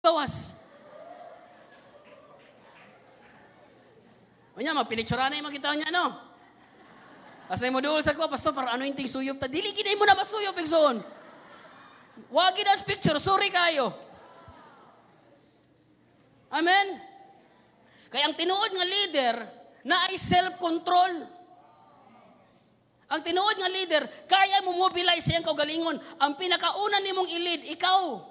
Gawas. Unya, mapinictura na yung makita niya, no? Asa mo dool sa ko, "Pastor, para ano yung ting suyop ta?" Dili kinay mo na masuyop, igsoon. Wagi na picture, sorry kayo. Amen? Kaya ang tinuod nga leader na ay self-control. Ang tinuod nga leader, kaya mo mobilize siyang kaugalingon. Ang pinakauna nimong i-lead, ikaw.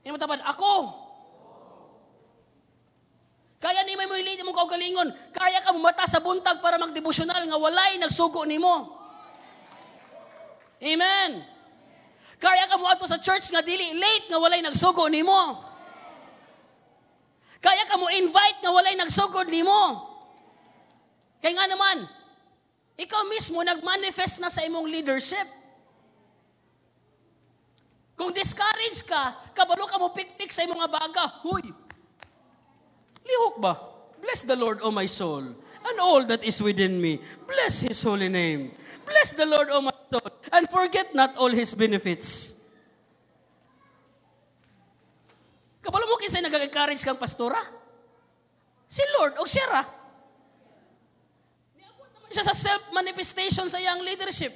Hindi mo tapad, ako. Kaya ni mo i-lead imong kaugalingon. Kaya ka mumata sa buntag para magdevosyonal nga walay nagsugo nimo. Amen. Kaya ka mo sa church nga dili late nga walay nagsugo nimo. Kaya ka mo invite nga walay nagsugod nimo. Kaya nga naman, ikaw mismo nagmanifest na sa imong leadership. Kung discouraged ka, kabalo ka mo pikpik sa imong nga baga. Huy, lihok ba? "Bless the Lord, O my soul, and all that is within me. Bless His holy name. Bless the Lord, O my soul, and forget not all His benefits." Kabalo mo kinsay nag-encourage kang pastora? Si Lord o siya ra. Niabot naman siya sa self-manifestation sa iyang leadership.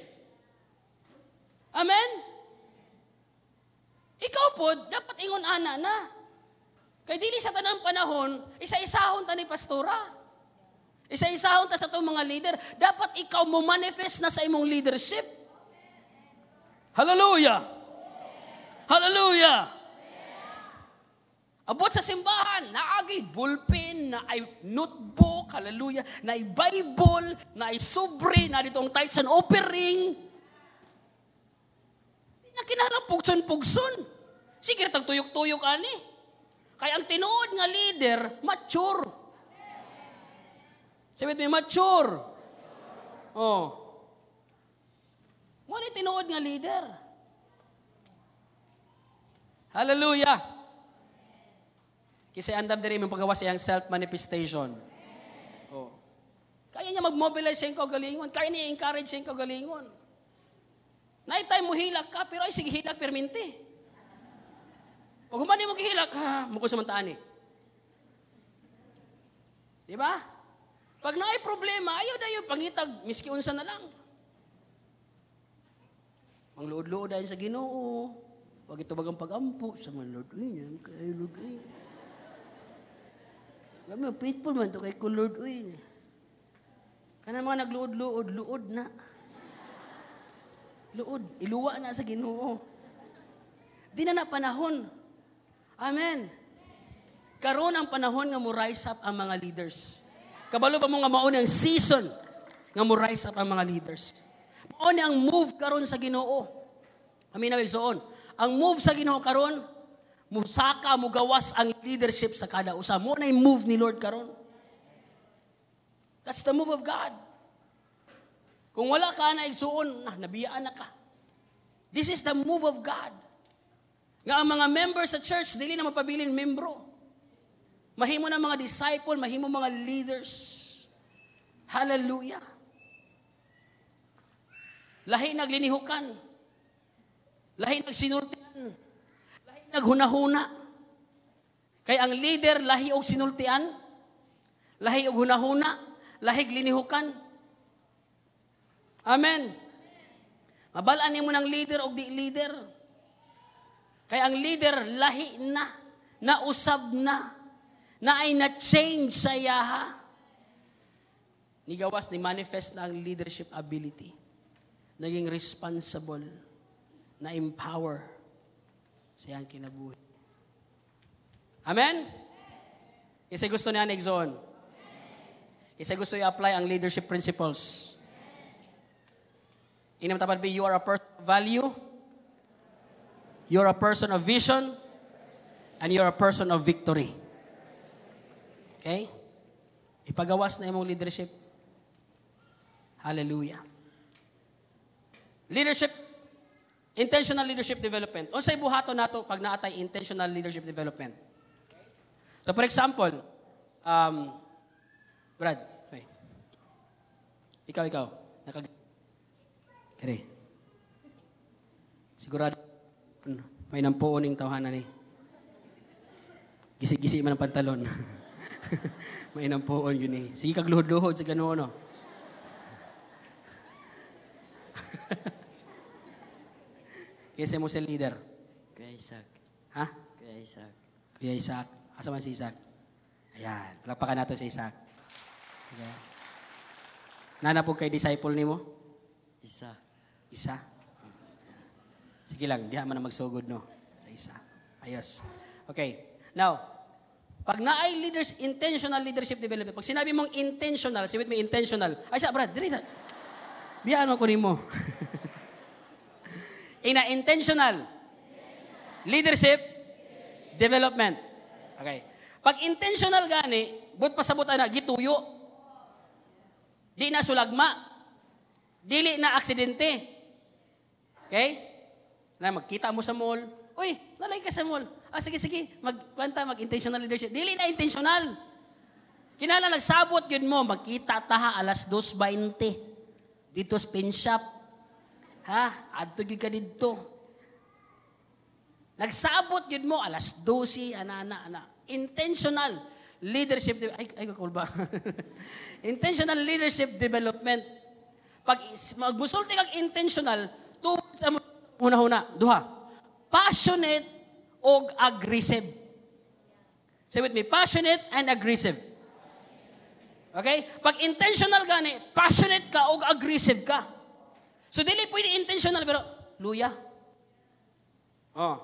Amen? Ikaw po, dapat ingon ana na. Kay dili sa tanang panahon, isa-isahon ta ni pastora. Isa-isahon ta sa itong mga leader. Dapat ikaw mo manifest na sa imong leadership. Hallelujah! Hallelujah! Abot sa simbahan, naagi bullpen, na ay notebook, hallelujah, na ay Bible, na ay sobre, na dito ang tithes and offering. Di na kinahanglan pugson-pugson. Sige, tagtuyok-tuyok ani. Kaya ang tinuod nga leader, mature. Sabi mo, mature. Oh. Mo ni tinuod nga leader. Hallelujah. Kasi andam diri mo pagawa siyang self-manifestation. Oh. Kaya niya mag-mobilize siyang kaugalingon. Kaya niya encourage siyang kaugalingon. Naay time mo hilak ka, pero ay sige hilak perminti. Pag humani mo gihilak, ha, mo ko sa mantaan eh. Di ba? Pag naay problema, ayaw dayo pangitag, miski unsa na lang. Mangluod-luod dahil sa Ginoo. Wag ito bagang pagampo sa mga Lord. Uy, yan, kay Lord. Uy. Kami, faithful man to kay ko Lord. Uy. Kana mga nagluod-luod, luod na. Luod, iluwa na sa Ginoo. Di na na panahon. Amen. Karon ang panahon nga mo rise up ang mga leaders. Kabalo ba mo nga mao ang season nga mo rise up ang mga leaders? Mao ni ang move karon sa Ginoo. Amin na igsoon. Ang move sa Ginoo karon, musaka mugawas ang leadership sa kada usa. Mo na move ni Lord karon. That's the move of God. Kung wala ka na igsuon, na nabiyaan na ka. This is the move of God. Nga ang mga members sa church, dili na mapabilin membro. Mahimo na mga disciple, mahimo mga leaders. Hallelujah. Lahi naglinihukan. Lahi nagsinultian. Lahi naghunahuna. Kay ang leader, lahi og sinultian, lahi og hunahuna, lahi linihukan. Amen. Mabalaan nimo ng leader og di leader. Kay ang leader, lahi na, nausab na, na ay na-change sa iyaha. Nigawas ni manifest na ang leadership ability. Naging responsible, na empower sa iyang kinabuhi. Amen? Kasi gusto niya ni Exxon. Kasi gusto i-apply ang leadership principles. Inam tapad be, you are a person of value, you are a person of vision, and you are a person of victory. Okay? Ipagawas na imong leadership. Hallelujah. Leadership, intentional leadership development. Unsay buhaton nato pag naatay intentional leadership development? So for example, Brad, okay. Ikaw, ikaw. Kere. Sigurado, may nampuon ning tawhana ni. Gisi-gisi man ang pantalon. Mainam poon yun eh. Sige kag luhod-luhod sa ganoon, no? Kinsa mo si leader? Kuya Isaac. Ha? Kuya Isaac. Kuya Isaac. Asa man si Isaac? Ayan. Palakpakan nato si Isaac. Okay. Nana po kay disciple nimo? Isa. Isa. Sige lang, diha man na magsugod, no? Sa isa. Ayos. Okay. Now, pag naay leaders, intentional leadership development, pag sinabi mong intentional, say with me, intentional. Ay, sa, Brad, diri na. Biyaan mo ko nimo. Ina intentional leadership development. Okay. Pag intentional gani, but pasabot ana gituyo. Di na sulagma. Dili na aksidente. Okay? Na magkita mo sa mall. Uy, lalay ka sa mall. Ah, sige, sige. Magkwenta, mag-intentional leadership. Dili na intentional. Kinala nagsabot yun mo, magkita taha alas 2:20. Dito sa pen shop. Ha? Adto gyud ka didto. Nagsabot yun mo, alas 12, ana, ana, ana. Intentional leadership, ay, ay, kakul ba? Intentional leadership development. Pag magmusulti kag intentional, two words ang una-una, duha. Passionate og aggressive. Say with me, passionate and aggressive. Okay? Pag intentional gani, passionate ka og aggressive ka. So dili pwede intentional pero luya. Oh.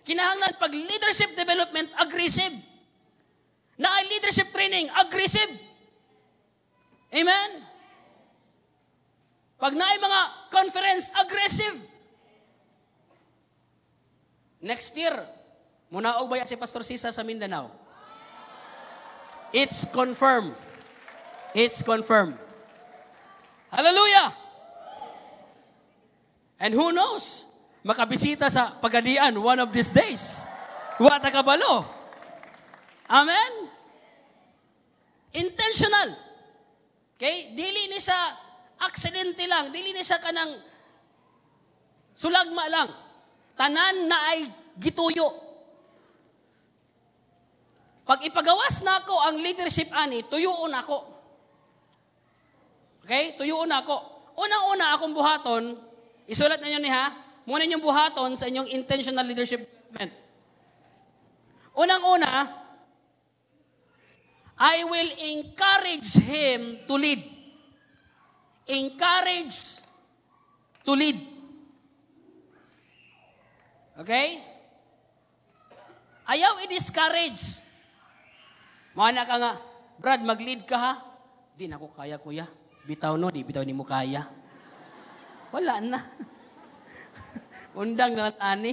Kinahanglan pag leadership development, aggressive. Naay leadership training, aggressive. Amen? Pag naay mga conference, aggressive. Next year, munaog ba si Pastor Cesar sa Mindanao? It's confirmed. It's confirmed. Hallelujah! And who knows? Makabisita sa Pagadian one of these days. Wa ta kabalo. Amen? Intentional. Okay? Dili ni sa aksidente lang. Dili ni sa kanang sulagma lang. Tanan na ay gituyo. Pag ipagawas na ako ang leadership ani, tuyuon ako. Okay? Tuyuon ako. Unang-una akong buhaton, isulat ninyo ni ha, muna inyong buhaton sa inyong intentional leadership development. Unang-una, I will encourage him to lead. Encourage to lead. Okay? Ayaw i-discourage. Mana ka nga, "Brad, mag-lead ka ha." "Di na ako kaya, kuya." "Bitaw no, di bitaw ni mo kaya. Wala na. Undang na lang ani.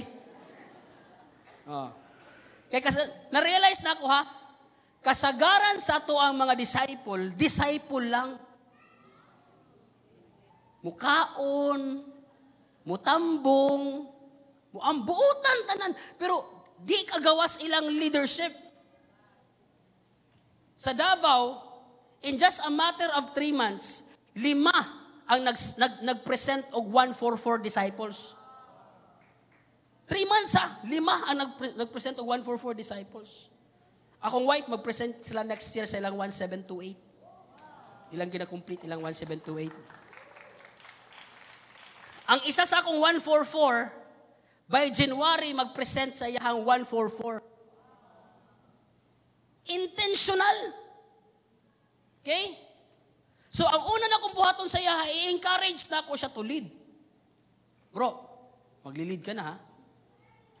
Oh. Kaya kasi, na-realize na ako ha, kasagaran sa ato ang mga disciple, disciple lang. Mukaon, mutambong, muambuutan tanan. Pero di kagawas ilang leadership. Sa Davao, in just a matter of 3 months, 5 ang nag-present og 144 disciples. 3 months ha, 5 ang nag-present og 144 disciples. Akong wife, mag-present sila next year sa ilang 1728. Ilang gina-complete, ilang 1728. Ang isa sa akong 144, by January, mag-present sa iyahang 144. Intentional. Okay? So, ang una na kong buhaton sa iya, i-encourage na ako siya to lead. "Bro, magli-lead ka na ha.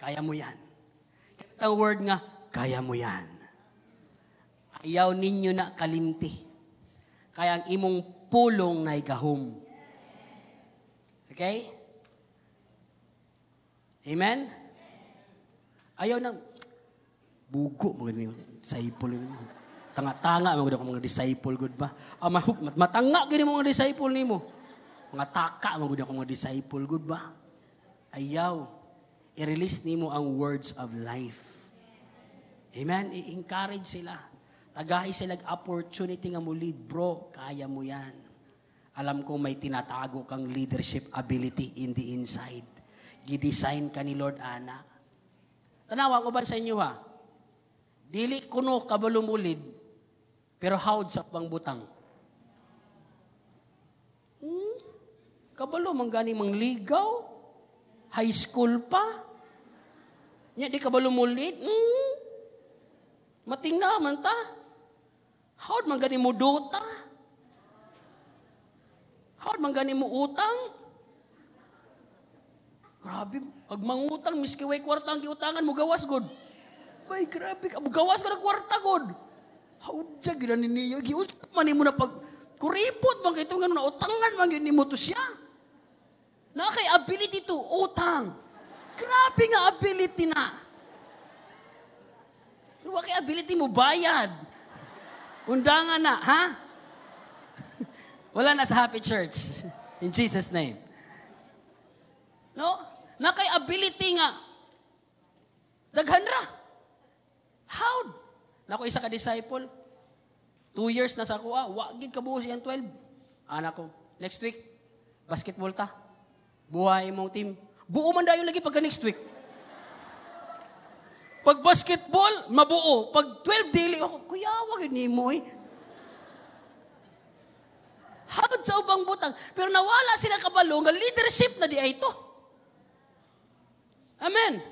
Kaya mo yan." Ang word nga, "Kaya mo yan." Ayaw ninyo na kalimti. Kaya ang imong pulong na igahom. Okay? Amen? Ayaw na, bugo, mga disciple nimo. Tanga-tanga, mga disciple, good ba? Ah, matanga, gini mga disciple nimo. Mga taka, mga disciple, good ba? Ayaw. I-release nimo ang words of life. Amen? I-encourage sila. Tagahi sila opportunity nga mo lead. "Bro, kaya mo yan. Alam ko may tinatago kang leadership ability in the inside. Gidesign ka ni Lord, ana." Tanawa ko ba sa inyo ha? Dili kuno kabalo mo-lead, pero hawd sa pangbutang. Kabalo man gani mangligaw, high school pa. Nya di kabalo mo-lead, Matinga man ta. Hawd man gani mo duta. Hawd man gani mo utang. Grabe, pag mangutang, miski way kwarta ang giutangan, mo gawas gud. Bay, grabe ka, gawas ka ng kwarta gud. Hawd gina niyo, giunsa man nimo na pag kuripot man kay nga na utangan man gyud nimo to siya. Na kay ability to utang. Grabe nga ability na. Pero wa kay ability mo bayad. Undangan na, ha? Wala na sa Happy Church. In Jesus' name. No? Na kay ability nga. Daghan ra. How? Nako isa ka disciple. 2 years na sa kuha, wa gid kabuo siyang 12. Anak ko, next week, basketball ta. Buhay imong team. Buo man dayon lagi pagka next week. Pag basketball, mabuo. Pag 12 daily, ako, kuya, wag yun nimo eh. Hawd sa ubang butang. Pero nawala sila kabalo nga leadership na di ay ito. Amen.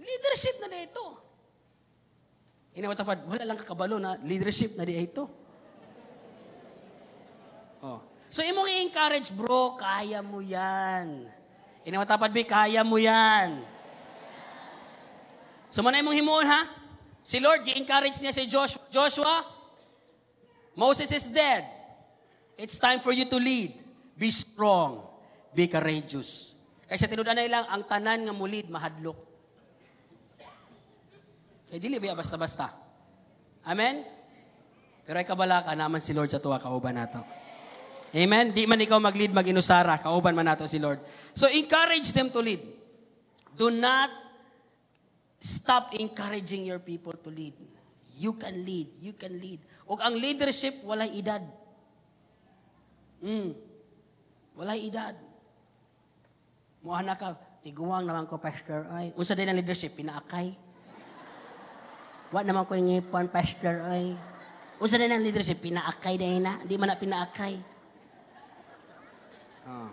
Leadership na di ito. Ina matapad, wala lang kakabalo na leadership na di ay ito. Oh. So imong i-encourage, bro, kaya mo yan. Ina matapad, be, kaya mo yan. So manay mong himuon ha? Si Lord, i-encourage niya si Joshua. Joshua, Moses is dead. It's time for you to lead. Be strong. Be courageous. Kaysa tinud lang, ang tanan nga mulid mahadlok. Kay dili ba basta-basta? Amen? Pero ay kabala ka naman si Lord sa tuwa kauban nato. Amen? Di man ikaw mag-lead, mag-inusara, kauban man nato si Lord. So encourage them to lead. Do not stop encouraging your people to lead. You can lead. You can lead. Ug ang leadership, walay edad. Walay edad. Muha na ka, tiguang naman ko, Pastor. Ay, unsa din ang leadership? Pinaakay. Wa naman ko ngipon, Pastor. Ay. Unsa din ang leadership? Pinaakay din na. Di man na pinaakay. Oh.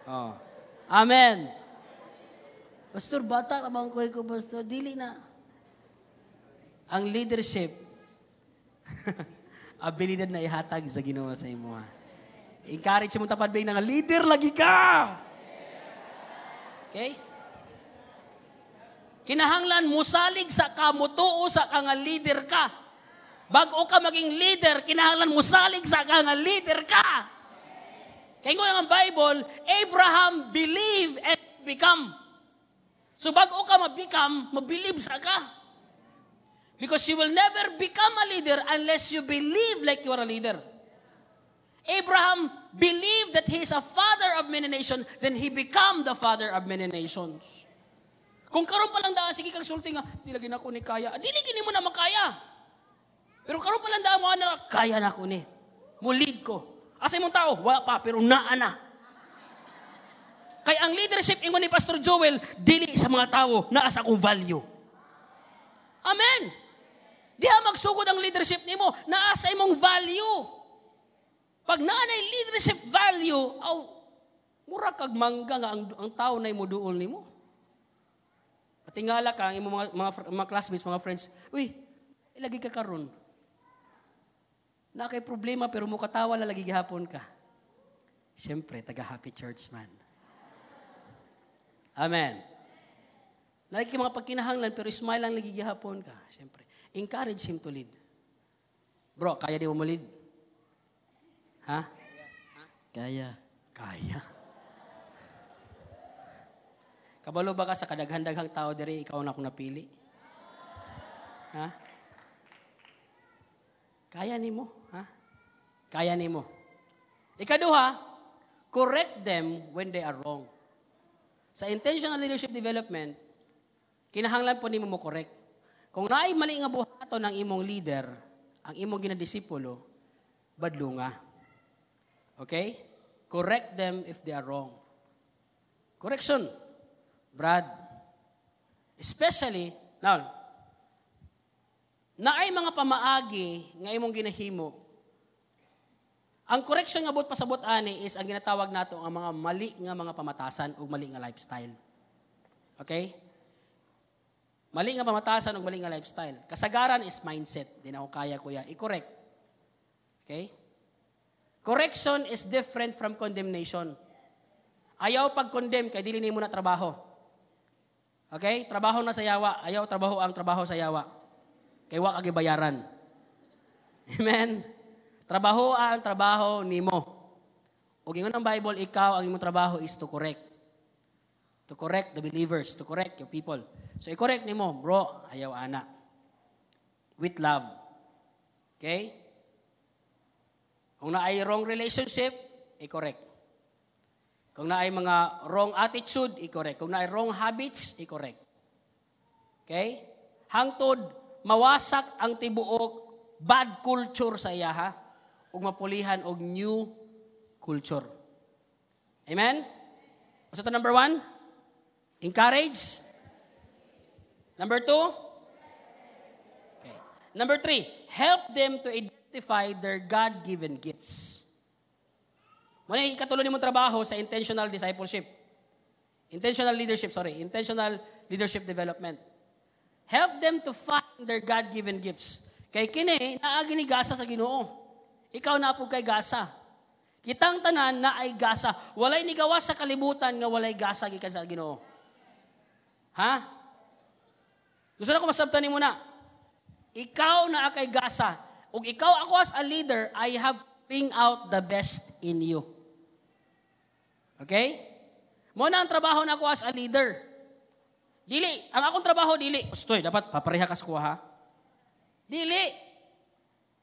Oh. Amen. Pastor, bata ka bang ko, Pastor? Dili na. Ang leadership, abilidad na ihatag sa Ginoo sa imo. Encourage mo tapad ba nga leader lagi ka. Okay? Kinahanglan musalig sa ka, mutuo sa ka nga leader ka. Bago ka maging leader, kinahanglan musalig sa ka nga leader ka. Kaya nga ang Bible, Abraham believe and become. So bago ka ma-become, ma-believe sa ka. Because you will never become a leader unless you believe like you are a leader. Abraham believed that he is a father of many nations, then he become the father of many nations. Kung karon pa lang daan, sige kang sulti nga, di lagi na ko ni kaya. Dili gini mo na makaya. Pero karon pa lang daan mo, ano, kaya na ko ni. Mulid ko. Asa imong tao? Wala pa, pero naa na. Kay ang leadership ingon ni Pastor Joel, dili sa mga tao, naa sa akong value. Amen. Diha magsugod ang leadership nimo, naa sa imong value. Pag naa na leadership value, aw, mura kag mangga nga ang tao na muduol nimo. Patingala ka ang imong mga classmates, mga friends, "Uy, lagi ka karon. Na kay problema pero mo katawa na lagi gihapon ka." Siyempre, taga Happy Church man. Amen. Lagi kay mga pagkinahanglan pero smile lang lagi gihapon ka. Siyempre, encourage him to lead. Bro, kaya di mo mo lead? Ha? Kaya. Kaya. Kabalo ba ka sa kadaghan-daghang tao diri ikaw na akong napili? Ha? Kaya nimo, ha? Kaya nimo. Ikaduha, correct them when they are wrong. Sa intentional leadership development, kinahanglan po nimo mo correct. Kung naay mali nga buhaton ng imong leader, ang imong ginadisipulo, badlunga. Okay? Correct them if they are wrong. Correction. Brad, Especially, now, naay mga pamaagi nga imong ginahimo. Ang correction nga buot pasabot ani is ang ginatawag nato ang mga mali nga mga pamatasan ug mali nga lifestyle. Okay? Mali nga pamatasan ug mali nga lifestyle. Kasagaran is mindset. Di na ako kaya, kuya. I-correct. Okay? Correction is different from condemnation. Ayaw pag-condemn kay dili nimo na trabaho. Okay? Trabaho na sa yawa. Ayaw trabaho ang trabaho sa yawa. Kay wa ka gibayaran. Amen? Trabaho ang trabaho nimo. Ug ingon ang Bible, ikaw ang imong trabaho is to correct. To correct the believers, to correct your people. So i-correct nimo, bro, ayaw ana. With love. Okay? Kung naay wrong relationship, i-correct. Kung naay mga wrong attitude, i-correct. Kung naay wrong habits, i-correct. Okay? Hangtod mawasak ang tibuok bad culture sa iya ha, ug mapulihan og new culture. Amen? So to number 1, encourage. Number 2, okay. Number 3, help them to identify their God-given gifts. Muna yung ikatulo nimong trabaho sa intentional discipleship. Intentional leadership, sorry. Intentional leadership development. Help them to find their God-given gifts. Kay kini, naagi ni gasa sa Ginoo. Ikaw na po kay gasa. Kitang tanan na ay gasa. Walay nigawas sa kalibutan nga walay gasa gikan sa Ginoo. Ha? Gusto na ko masabtan nimo na. Ikaw na kay gasa. Ug ikaw ako as a leader, I have to bring out the best in you. Okay? Mo na ang trabaho na ako as a leader. Dili, ang akong trabaho dili. Ustoy, dapat papareha ka sa kuha ha. Dili.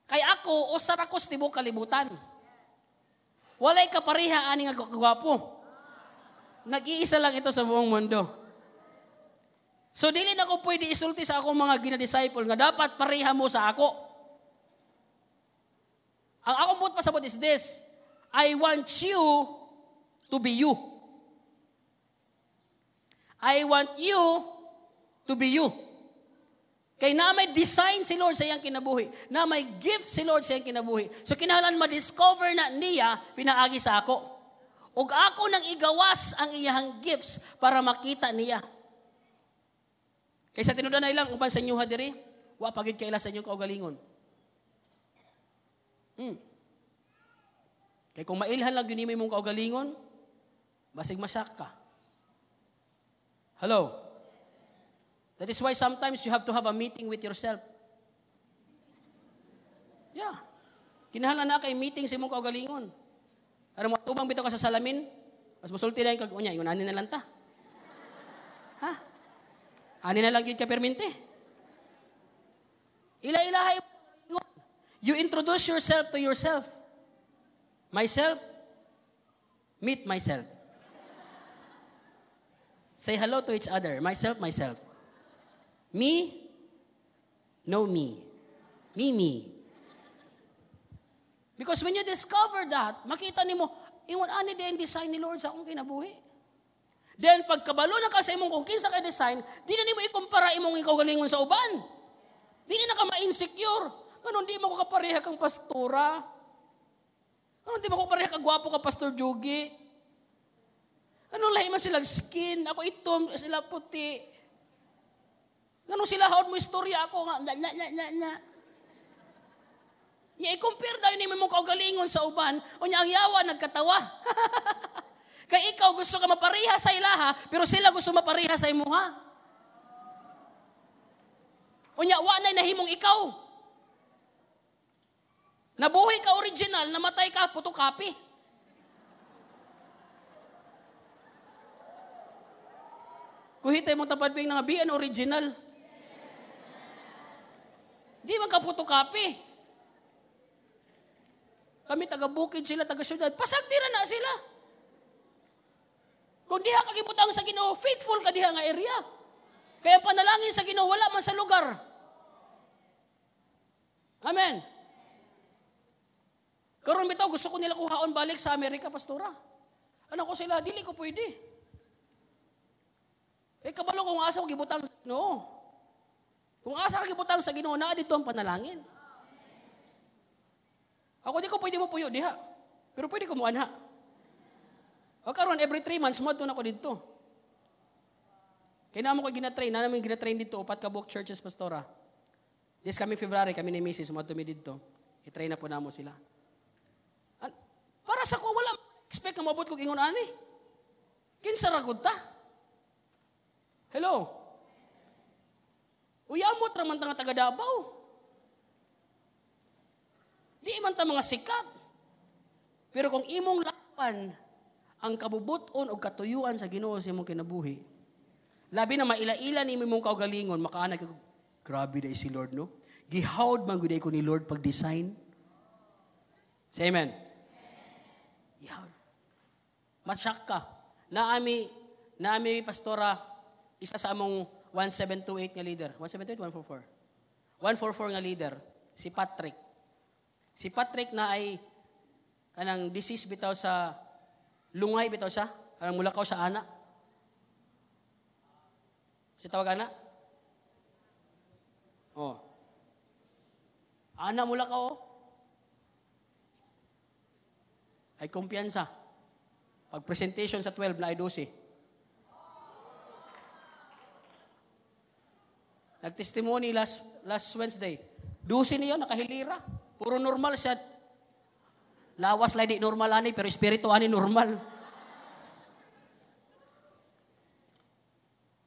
Kay ako usar ako sa tibuok kalibutan. Walay kapareha ani nga gwapo. Nag-iisa lang ito sa buong mundo. So dili na ko pwede isulti sa akong mga gina-disciple nga dapat pareha mo sa ako. Ang akong buot pasabot is this: I want you to be you. I want you to be you. Kay na may design si Lord sa iyang kinabuhi. Na may gift si Lord sa iyang kinabuhi. So kinahanglan ma-discover na niya pinaagi sa ako. Ug ako nang igawas ang iyang gifts para makita niya. Kaysa tinuod na ilang uban sa inyo ha diri, wa pa gid kaila sa inyong kaugalingon. Kay kung mailhan lang gyud nimo imong kaugalingon, basig masyak ka. Hello? That is why sometimes you have to have a meeting with yourself. Yeah. Kinahanglan na kay meeting sa imong kaugalingon. Aron mo tubang bitaw ka sa salamin, mas musulti na kag unya, ingon ani na lang ta. Ha? Ani na lang gyud ka permente. Ila-ilahay. You introduce yourself to yourself. Myself, meet myself. Say hello to each other. Myself, myself. Me, know me. Me, me. Because when you discover that, makita nimo, ingon ani din design ni Lord sa akong kinabuhi. Then pagkabalo na ka sa imong kung kinsa kay design, di na nimo ikumpara imong kaugalingon sa uban. Di na ka ma-insecure. Nganon di mo ko kapareha kang pastora. Nganon di mo ko kapareha kang gwapo ka Pastor Jugi. Anong lahi man silang skin? Ako itom, sila puti. Nganong sila haod mo istorya ako nga, na, na, na, na, na. Nya, i-compare dayon nimo imong kaugalingon sa uban, o nya ang yawa nagkatawa. Kay ikaw gusto ka mapareha sa ilaha, pero sila gusto mapareha sa imuha. O nya, wa na'y nahimong ikaw. Nabuhi ka original, namatay ka photocopy. Kuhitay mong tapad bing nga be an original. Di man ka photocopy. Kami taga bukid sila, taga syudad. Pasagdira na sila. Kung diha ka gibutang sa Ginoo, faithful ka diha nga area. Kaya panalangin sa Ginoo wala man sa lugar. Amen. Karon bitaw gusto ko nila kuhaon balik sa Amerika, pastora. Ano ko sila, dili ko pwede. Eh, kabalo kung asa ko gibutang sa Ginoo. Kung asa ka gibutang sa Ginoo, naa dito ang panalangin. Ako di ko pwede mo puyo diha. Pero pwede ko mo anha. O karon every 3 months mo na ko dito. Kaya namo ko gina-train, na namin gina-train dito upat ka buok churches, pastora. This coming February kami ni Mrs. mo mi dito. I-train na po namo sila. Para sa ko wala expect nga maabot kog ingon ani. Kinsa ra gud ta? Hello. Uyamot ra man ta nga taga Davao. Di man ta mga sikat. Pero kung imong laban ang kabubuton o katuyuan sa Ginoo sa imong kinabuhi, labi na maila-ila ni imong kaugalingon, makaanay ka, grabe na si Lord, no? Gihawd man gud ko ni Lord pag-design. Say amen. Gihawd. Masyak ka. Naami, pastora, isa sa among 1728 nga leader. 1728, 144. 144 nga leader, si Patrick. Si Patrick na ay kanang disease bitaw sa lungay bitaw siya, kanang mulakaw sa ana. Si tawag ana? Oh. Ana mulakaw. Oh. Ay kumpiyansa. Pag presentation sa 12 na ay 12. Nagtestimony last Wednesday. 12 niyo nakahilira. Puro normal siya. Lawas lang di normal ani, pero espiritu ani normal.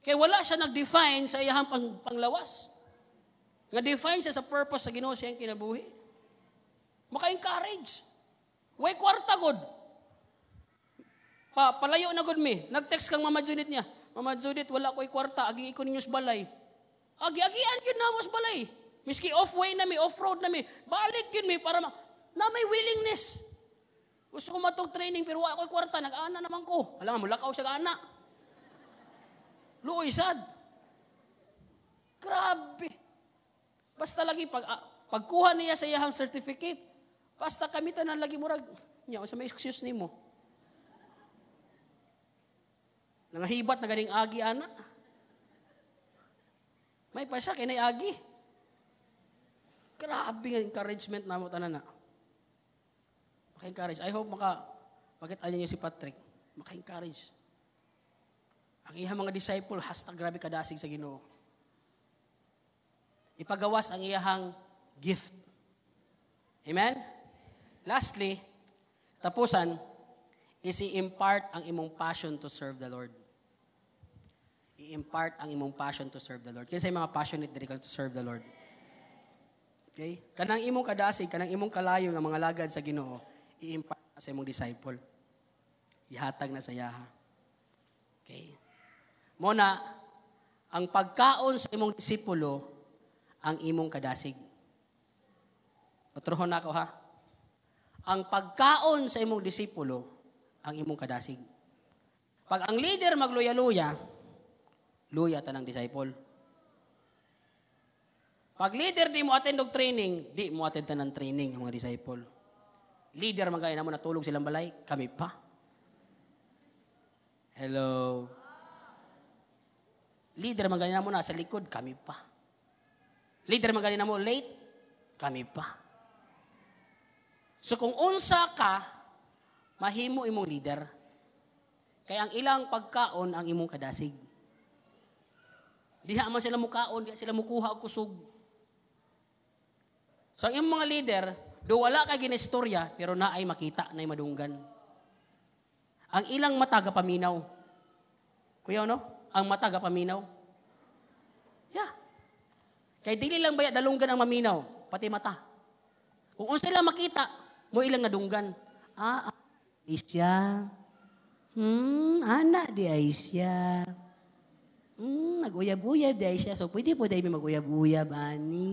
Kaya wala siya nag-define sa iyahang panglawas. Nga-define siya sa purpose sa Ginoo siyang kinabuhi. Maka-encourage. Way kwarta god. Palayo na god mi. Nag-text kang Mama Judith niya. Mama Judith, wala ko'y kwarta. Agi ko ninyo sa balay. Agi-agian yun na mo sa balay. Miski off-way na mi, off-road na mi. Balik yun mi para na may willingness. Gusto ko matog training pero wala ko'y kwarta. Nag-ana naman ko. Alam mo, mulakaw siya ana. Luoy sad. Grabe. Basta lagi pagkuha niya sa iyahang certificate, basta kami tanan lagi murag nya sa may excuse nimo. Nangahibat na ganing agi ana. May pa siya kinay agi. Grabe nga encouragement namo tanan na. Maka-encourage. I hope makita niyo si Patrick. Maka-encourage. Ang iyang mga disciple, hashtag grabe kadasig sa Ginoo. Ipagawas ang iyahang gift. Amen? Lastly, tapusan, is i-impart ang imong passion to serve the Lord. I-impart ang imong passion to serve the Lord. Kasi mga passionate diri ka to serve the Lord. Okay? Kanang imong kadasig, kanang imong kalayo nga mga lagad sa Ginoo, i-impart sa imong disciple. Ihatag na sa iyaha. Okay? Muna, ang pagkaon sa imong disipulo, ang imong kadasig. Otrohon na ako ha. Ang pagkaon sa imong disipulo, ang imong kadasig. Pag ang leader magluya-luya, luya tanang disciple. Pag leader di mo attend og training, di mo attend tanang training ang mga disciple. Leader magay na mo natulog silang balay, kami pa. Hello. Leader magay na mo nasa likod, kami pa. Leader magay na mo late, kami pa. So kung unsa ka, mahimo imong leader. Kaya ang ilang pagkaon ang imong kadasig. Diha man sila mukaon, diha sila mukuha og kusog. So ang imong mga leader, do wala ka ginistorya, pero naay makita, naay madunggan. Ang ilang mata gapaminaw. Kuya, no? Ang mata gapaminaw. Yeah. Kay dili lang baya dalunggan ang maminaw, pati mata. Kung unsa ilang makita, mo ilang nadunggan. Ah, isya. Ana di ay siya. Nag-uyab-uyab di ay siya. So pwede po dahil mag-uyab-uyab ani.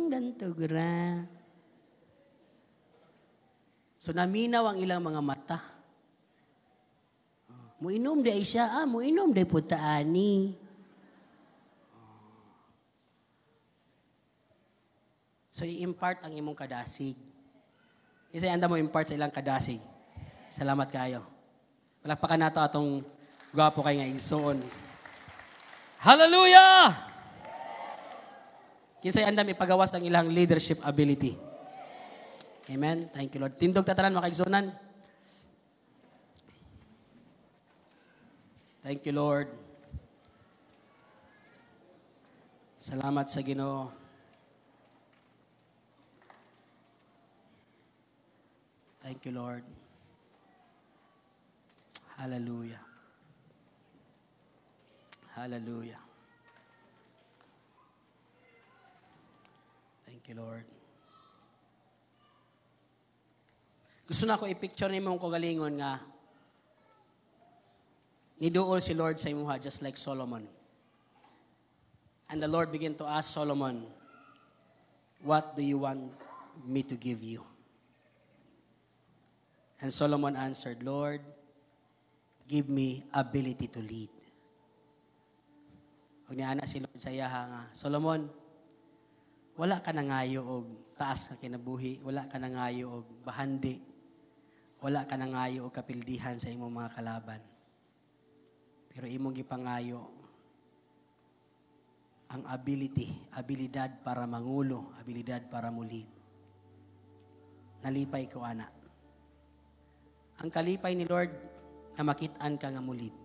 Ganto gra. So naminaw ang ilang mga mata. Muinom di ay siya. Ah, muinom di po taani. So i-impart ang imong kadasig. Isa anda mo impart sa ilang kadasig. Salamat kayo. Palakpakan nato atong Gwapo kay nga igsoon. Hallelujah! Kinsay andam ipagawas ang ilang leadership ability? Amen. Thank you, Lord. Tindog ta tanan, mga kaigsuonan. Thank you, Lord. Salamat sa Ginoo. Thank you, Lord. Hallelujah. Hallelujah. Thank you, Lord. Gusto na ako i-picture nimo ang kagalingon nga niduol si Lord sa imuha just like Solomon. And the Lord began to ask Solomon, "What do you want me to give you?" And Solomon answered, "Lord, give me ability to lead." Ug niana si Lord sa iyaha nga, "Solomon, wala ka nangayo og taas nga kinabuhi, wala ka nangayo og bahandi, wala ka nangayo og kapildihan sa imong mga kalaban. Pero imong gipangayo ang ability, abilidad para mangulo, abilidad para mulid. Nalipay ko ana." Ang kalipay ni Lord na makit-an ka nga mulid.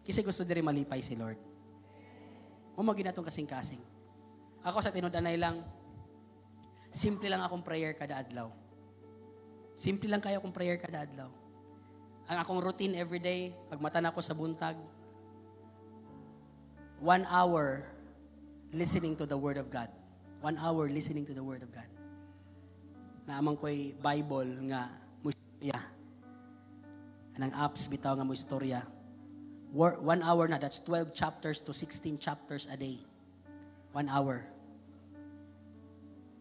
Kasi gusto diri malipay si Lord. Mao gyud kasing-kasing. Ako sa tinud-anay lang, simple lang akong prayer kada adlaw. Simple lang kayo akong prayer kada adlaw. Ang akong routine everyday, pag mata na ako sa buntag, 1 hour listening to the Word of God. 1 hour listening to the Word of God. Naa man ko'y Bible nga mo istorya. Anang apps bitaw nga mo istorya. 1 hour na, that's 12 chapters to 16 chapters a day. 1 hour.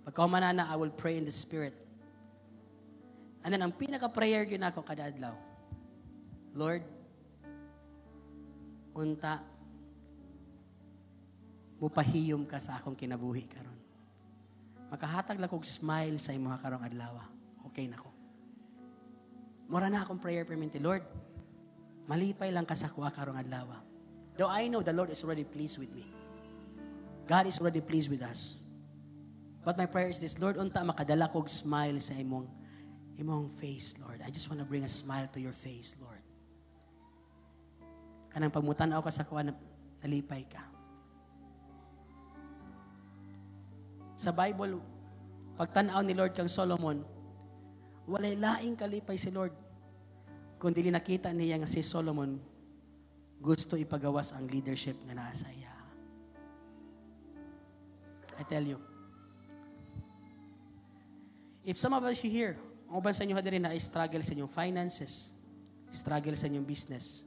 Pagkahuman na, I will pray in the Spirit. And then, ang pinaka-prayer gyud nako kada adlaw, "Lord, unta, mupahiyom ka sa akong kinabuhi karon. Makahatag lang kog smile sa imong karong adlaw. Okay na ko." Mura na akong prayer perminti, "Lord, malipay lang ka sa akoa karong adlaw." Though I know the Lord is already pleased with me. God is already pleased with us. But my prayer is this, "Lord, unta makadala kog smile sa imong face, Lord. I just want to bring a smile to your face, Lord. Kanang pagmutan-aw ka sa akoa, nalipay ka." Sa Bible, pagtanaw ni Lord kang Solomon, walay laing kalipay si Lord kung dili nakita niya nga si Solomon gusto ipagawas ang leadership nga naa sa iya. I tell you, if some of us here, ang uban sa inyo diri na struggle sa inyong finances, struggle sa inyong business,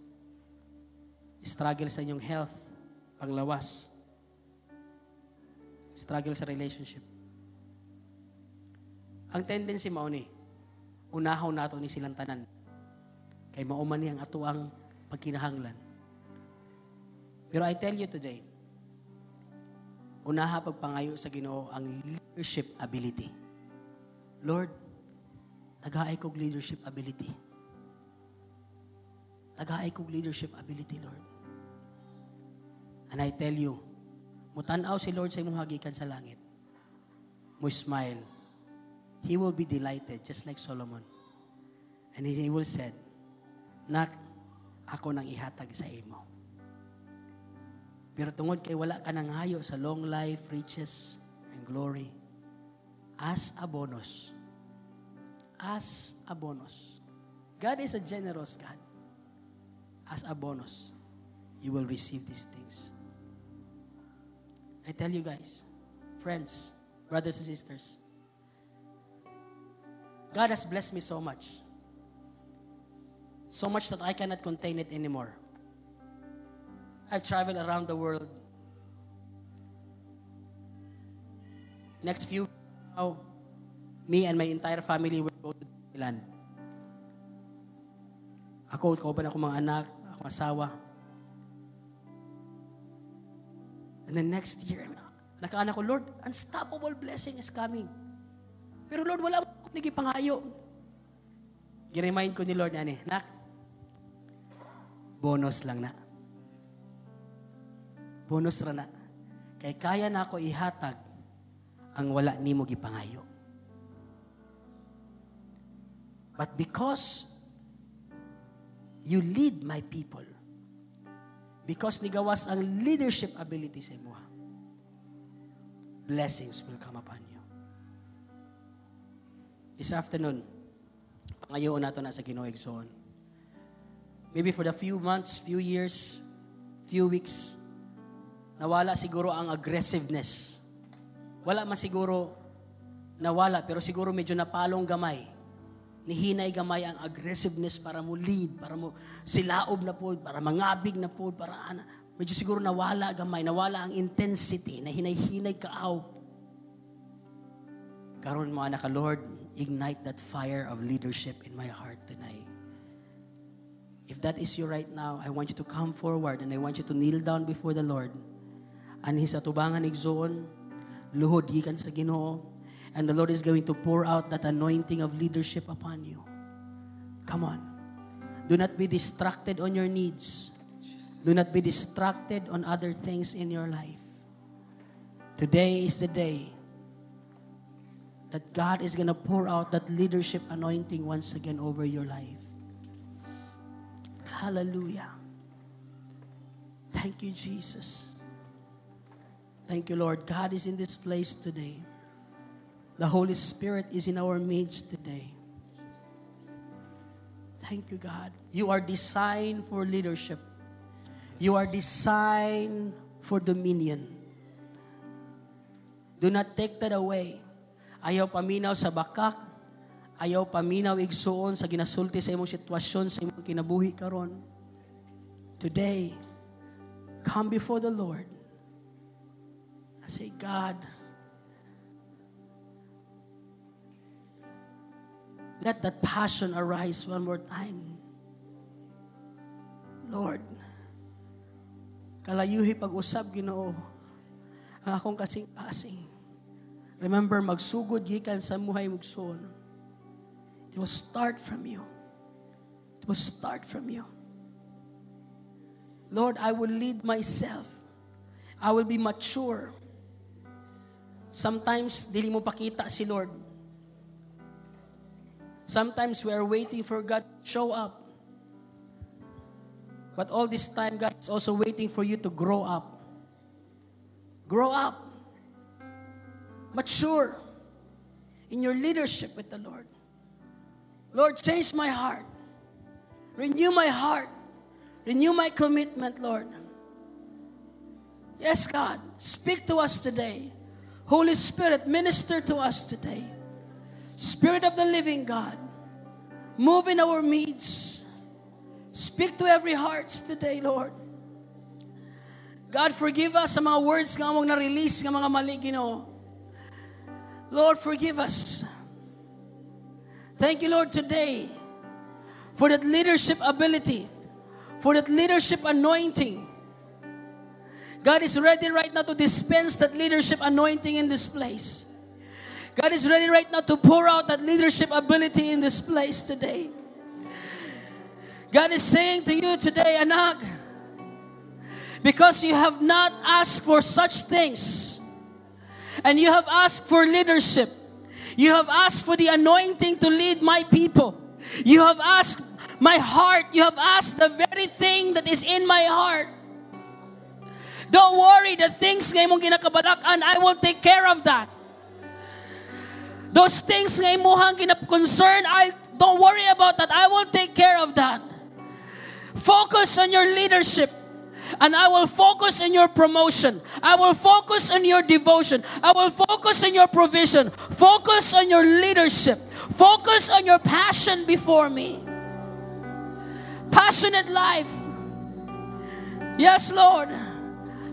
struggle sa inyong health, panglawas, struggle sa relationship. Ang tendency mao ni, unahon nato ni silang tanan. Kay mao man ni ang atuang pagkinahanglan. Pero I tell you today, unaha pagpangayo sa Ginoo ang leadership ability. "Lord, tagaay kog leadership ability. Tagaay kog leadership ability, Lord." And I tell you, mutan-aw si Lord sa imong hagikan sa langit. Mo smile. He will be delighted, just like Solomon. And he will said, "Nak, ako nang ihatag sa imo. Pero tungod kay wala ka nanghayo sa long life, riches, and glory, as a bonus, as a bonus." God is a generous God. "As a bonus, you will receive these things." I tell you guys, friends, brothers and sisters, God has blessed me so much. So much that I cannot contain it anymore. I've traveled around the world. Next few, now, me and my entire family will go to Thailand. Ako, kauban ako mga anak, akong asawa. And then next year, nakaana ko, "Lord, unstoppable blessing is coming. Pero Lord, wala mo nagipangayo." Gi-remind ko ni Lord, ani, "Nak, Bonus lang na. Bonus ra na. Kay kaya nako ihatag ang wala nimo gipangayo. But because you lead my people, because nigawas ang leadership ability sa imoha, blessings will come upon you. This afternoon, pangayoon nato na sa Ginoo, igsoon. Maybe for the few months, few years, few weeks, nawala siguro ang aggressiveness. Wala man siguro nawala, pero siguro medyo napalong gamay. Nihinay gamay ang aggressiveness para mo lead, para mo silaob na po, para mangabig na po, para ana. Medyo siguro nawala gamay, nawala ang intensity, na hinay-hinay kaaw. Karon mo anak ka, "Lord, ignite that fire of leadership in my heart tonight." If that is you right now, I want you to come forward and I want you to kneel down before the Lord. Anhi sa tubangan, igsoon, luhod gikan sa Ginoo, and the Lord is going to pour out that anointing of leadership upon you. Come on. Do not be distracted on your needs. Do not be distracted on other things in your life. Today is the day that God is going to pour out that leadership anointing once again over your life. Hallelujah. Thank you, Jesus. Thank you, Lord. God is in this place today. The Holy Spirit is in our midst today. Thank you, God. You are designed for leadership. You are designed for dominion. Do not take that away. Ayaw paminaw sa bakak. Ayaw paminaw, igsuon, sa ginasulti sa imong sitwasyon, sa imong kinabuhi karon. Today, come before the Lord and say, "God, let that passion arise one more time. Lord, kalayuhi pag-usab, Ginoo, ang akong kasing-kasing." Remember, magsugod gikan sa muhay, igsoon. It will start from you. It will start from you. "Lord, I will lead myself. I will be mature." Sometimes, dili mo pakita si Lord. Sometimes we are waiting for God to show up. But all this time, God is also waiting for you to grow up. Grow up. Mature in your leadership with the Lord. "Lord, change my heart. Renew my heart. Renew my commitment, Lord." Yes, God, speak to us today. Holy Spirit, minister to us today. Spirit of the living God, move in our midst. Speak to every heart today, Lord. God, forgive us sa mga words nga among na-release nga mga mali, Ginoo. Lord, forgive us. Thank you, Lord, today for that leadership ability, for that leadership anointing. God is ready right now to dispense that leadership anointing in this place. God is ready right now to pour out that leadership ability in this place today. God is saying to you today, "Anak, because you have not asked for such things, and you have asked for leadership, you have asked for the anointing to lead my people, you have asked my heart, you have asked the very thing that is in my heart. Don't worry, the things nga imong ginakabalakan, I will take care of that. Those things nga imuhang ginap-concern, I don't worry about that. I will take care of that. Focus on your leadership. And I will focus on your promotion. I will focus on your devotion. I will focus on your provision. Focus on your leadership. Focus on your passion before me." Passionate life. Yes, Lord.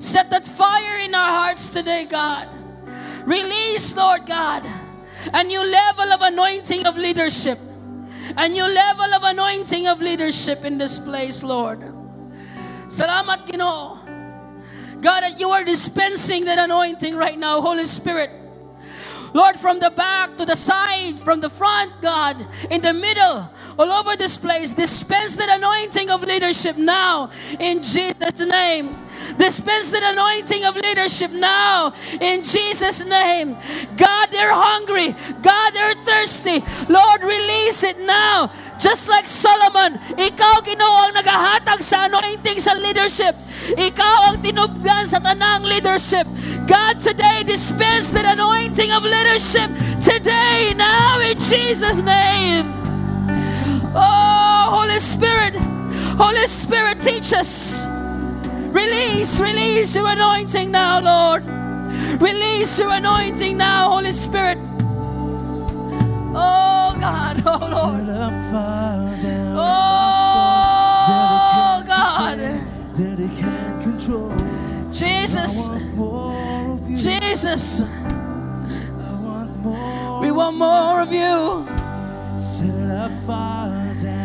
Set that fire in our hearts today, God. Release, Lord God, a new level of anointing of leadership. A new level of anointing of leadership in this place, Lord. Salamat, Ginoo. God, that you are dispensing that anointing right now, Holy Spirit. Lord, from the back to the side, from the front, God, in the middle, all over this place, dispense that anointing of leadership now in Jesus' name. Dispense that anointing of leadership now in Jesus' name. God, they're hungry. God, they're thirsty. Lord, release it now. Just like Solomon, ikaw, Ginoo, ang nagahatag sa anointing sa leadership. Ikaw ang tinubgan sa tanang leadership. God, today, dispense that anointing of leadership today, now, in Jesus' name. Oh, Holy Spirit, Holy Spirit, teach us. Release, release your anointing now, Lord. Release your anointing now, Holy Spirit. Oh, God, oh, Lord. Oh, God. Jesus, Jesus, we want more of you.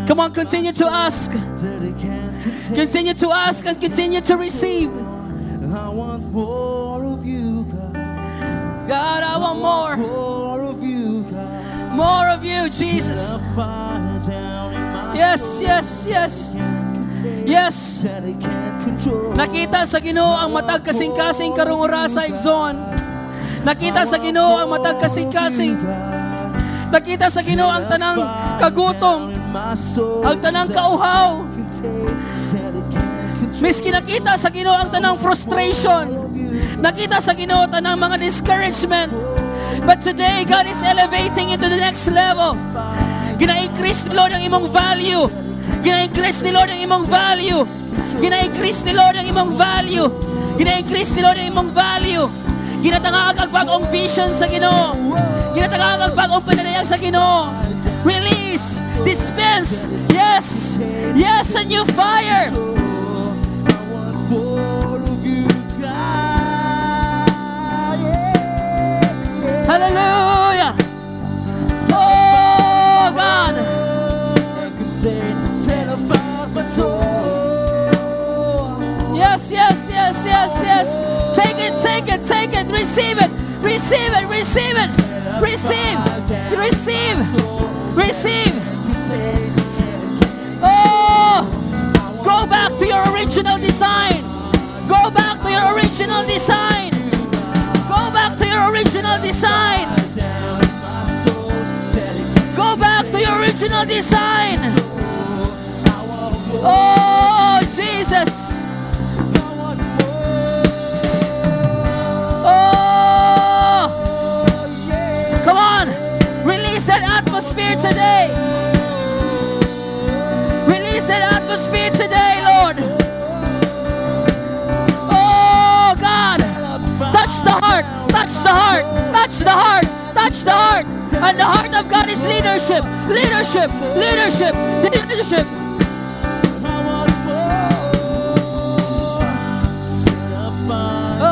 Come on, continue to ask. Continue to ask and continue to receive. I want more of you, God. God, I want more. More of you, God. More of you, Jesus. Set a fire down in my soul Yes. Yes. that I can't control. Nakita sa Ginoo ang matag kasing-kasing karong orasa, igsoon. Nakita sa Ginoo ang matag kasing-kasing. Nakita sa Ginoo ang tanang kagutom, ang tanang kauhaw. Miski nakita sa Ginoo ang tanang frustration. Nakita sa Ginoo tanang mga discouragement. But today, God is elevating you to the next level. Gina-increase ni Lord ang imong value. Gina-increase ni Lord ang imong value. Gina-increase ni Lord ang imong value. Gina-increase ni Lord ang imong value. Ginatangag ang bagong vision sa Ginoo. Ginatangag ang bagong pananayag sa Ginoo. Release, dispense, yes, yes, a new fire. I want more of you, God. Yeah. Hallelujah. Oh, God. Set a fire my soul. Yes. Take it, take it, take it. Receive it. Receive it, receive it. Receive, receive, receive. Oh, go back to your original design. Go back to your original design. Go back to your original design. Go back to your original design. Oh, Jesus. Oh, come on. Release that atmosphere today. Release that atmosphere today, Lord. Oh, God. Touch the heart. Touch the heart. Touch the heart. Touch the heart. And the heart of God is leadership. Leadership. Leadership. Leadership. I want more. Set a fire Oh.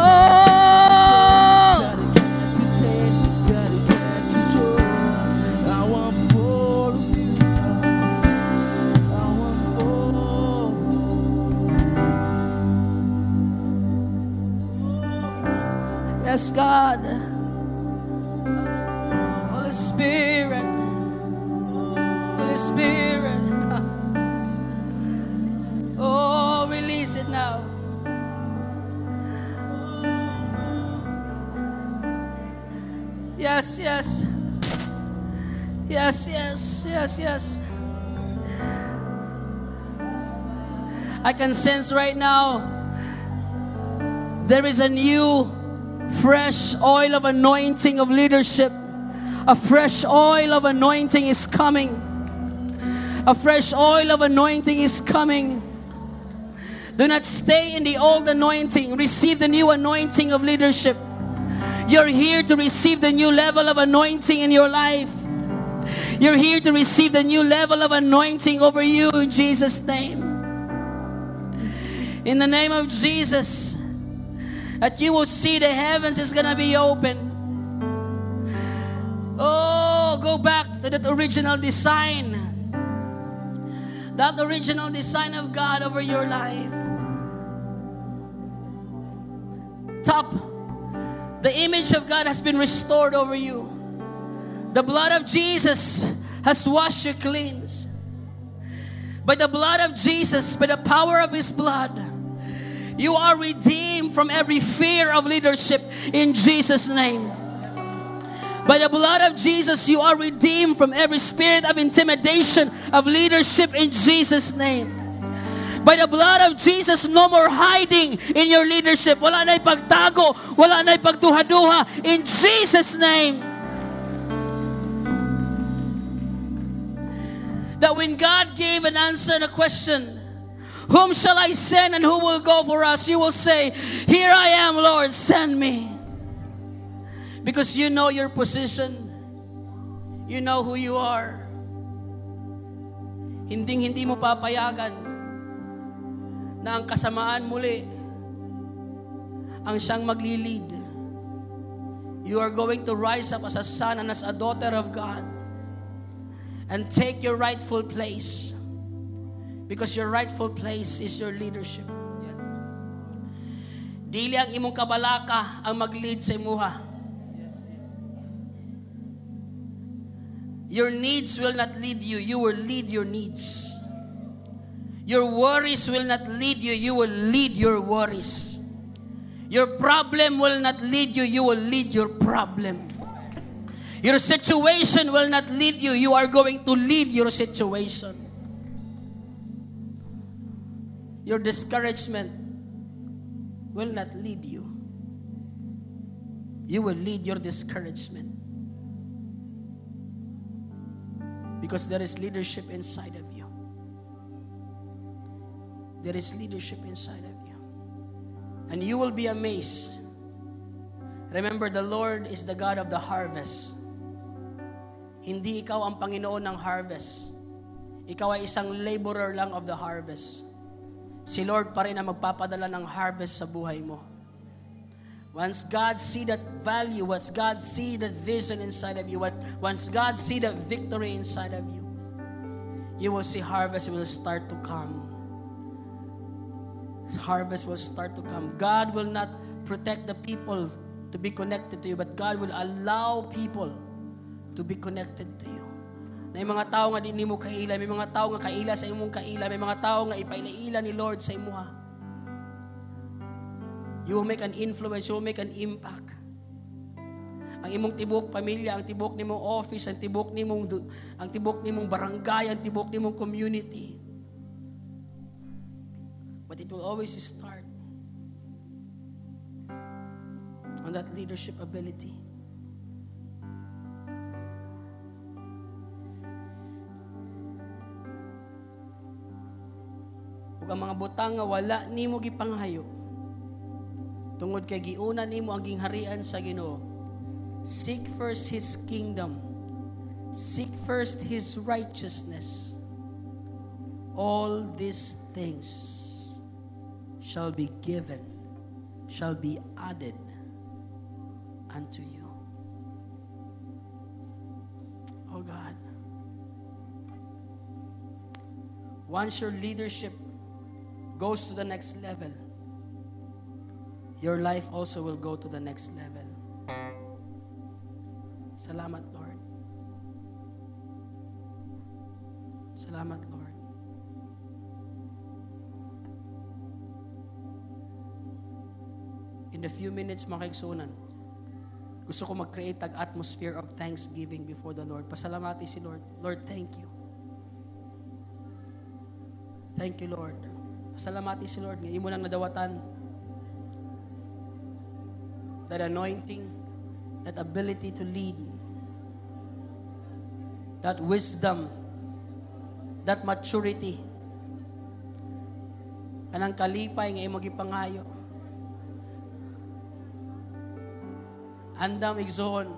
that I can't contain, that I can't control. I want more of you, God. I want more. Yes, God. Holy Spirit. Holy Spirit. Oh, release it now. Yes. Yes. I can sense right now there is a new fresh oil of anointing of leadership. A fresh oil of anointing is coming. A fresh oil of anointing is coming. Do not stay in the old anointing. Receive the new anointing of leadership. You're here to receive the new level of anointing in your life. You're here to receive the new level of anointing over you in Jesus' name. In the name of Jesus, that you will see the heavens is going to be open. Oh, go back to that original design. That original design of God over your life. Top. The image of God has been restored over you. The blood of Jesus has washed you clean. By the blood of Jesus, by the power of His blood, you are redeemed from every fear of leadership in Jesus' name. By the blood of Jesus, you are redeemed from every spirit of intimidation of leadership in Jesus' name. By the blood of Jesus, no more hiding in your leadership. Wala na'y pagtago, wala na'y pagduha-duha. In Jesus' name. That when God gave an answer and a question, "Whom shall I send and who will go for us?" You will say, "Here I am, Lord, send me." Because you know your position. You know who you are. Hinding-hindi mo papayagan na ang kasamaan muli ang siyang magli-lead. You are going to rise up as a son and as a daughter of God and take your rightful place. Because your rightful place is your leadership. Yes. Dili ang imong kabalaka ang mag-lead sa imuha. Yes. Your needs will not lead you. You will lead your needs. Your worries will not lead you. You will lead your worries. Your problem will not lead you. You will lead your problem. Your situation will not lead you. You are going to lead your situation. Your discouragement will not lead you. You will lead your discouragement. Because there is leadership inside of you. There is leadership inside of you. And you will be amazed. Remember, the Lord is the God of the harvest. Hindi ikaw ang Panginoon ng harvest. Ikaw ay isang laborer lang of the harvest. Si Lord pa rin ang magpapadala ng harvest sa buhay mo. Once God see that value, once God see that vision inside of you, once God see that victory inside of you, you will see harvest will start to come. Harvest will start to come. God will not protect the people to be connected to you, but God will allow people to be connected to you. Na may mga tao nga di nimo kaila, may mga tao nga kaila sa imong kaila, may mga tao nga ipaila-ila ni Lord sa imuha. You will make an influence, you will make an impact. Ang imong tibok pamilya, ang tibok nimong office, ang tibok nimong barangay, ang tibok nimong community. But it will always start on that leadership ability. Ug ang mga butang nga wala nimo gipanghayo tungod kay giuna nimo ang gingharian sa Ginoo. Seek first His kingdom. Seek first His righteousness. All these things shall be given, shall be added unto you. Oh God. Once your leadership goes to the next level, your life also will go to the next level. Salamat, Lord. Salamat, Lord. In a few minutes, mga kaigsuonan, gusto ko mag-create ang atmosphere of thanksgiving before the Lord. Pasalamati si Lord. Lord, thank you. Thank you, Lord. Pasalamati si Lord. Nga imo lang nadawatan. That anointing, that ability to lead, that wisdom, that maturity, kanang kalipay nga imo gipangayo. Andam igsoon,